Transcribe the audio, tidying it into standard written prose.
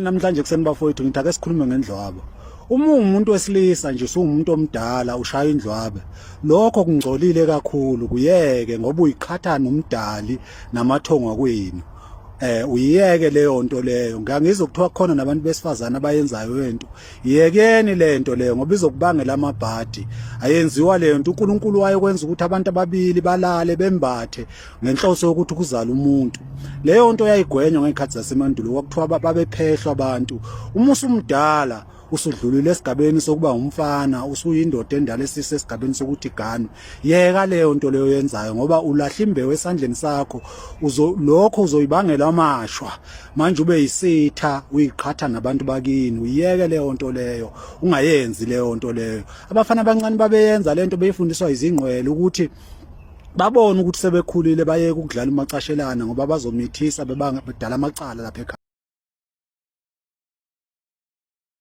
Namhlanje kuseni bafowethu ngithi ake sikhulume ngendlwabo. Uma uwumuntu wesilisa nje usuwumuntu omdala ushaya indlwabe. Lokho kungcolile kakhulu kuyeke ngoba uyiqhatha nomdali namathongo akwenu. Eh uyiyeke leyo nto leyo. Ngiyangizwa kuthiwa khona nabantu besifazana abayenzayo lento. Yekeni lento leyo ngoba izokubangela amabhadi. Ayenziwa leyo nto uNkulunkulu wayekwenza ukuthi abantu ababili balale bembathe ngenhloso yokuthi kuzala umuntu. Leyo nto yayigwenywa ngezikhathi zasemandulo kwakuthiwa babephehlwa abantu. Uma usumdala usudlulile esigabeni sokuba umfana usuyindoda endala esisesigabeni sokuthi ganwe yeka leyo nto leyo yenzayo ngoba ulahla imbewu esandleni sakho uzo lokho uzoyibangela amashwa manje ube yisitha uyiqhatha nabantu bakini uyeke leyo nto leyo ungayenzi leyo nto leyo abafana abancane babeyenza lento beyifundiswa izingqwele ukuthi babone ukuthi sebekhulile bayeke ukudlala umacashelana ngoba bazomithisa bebanga bedala amacala lapha ekhaya.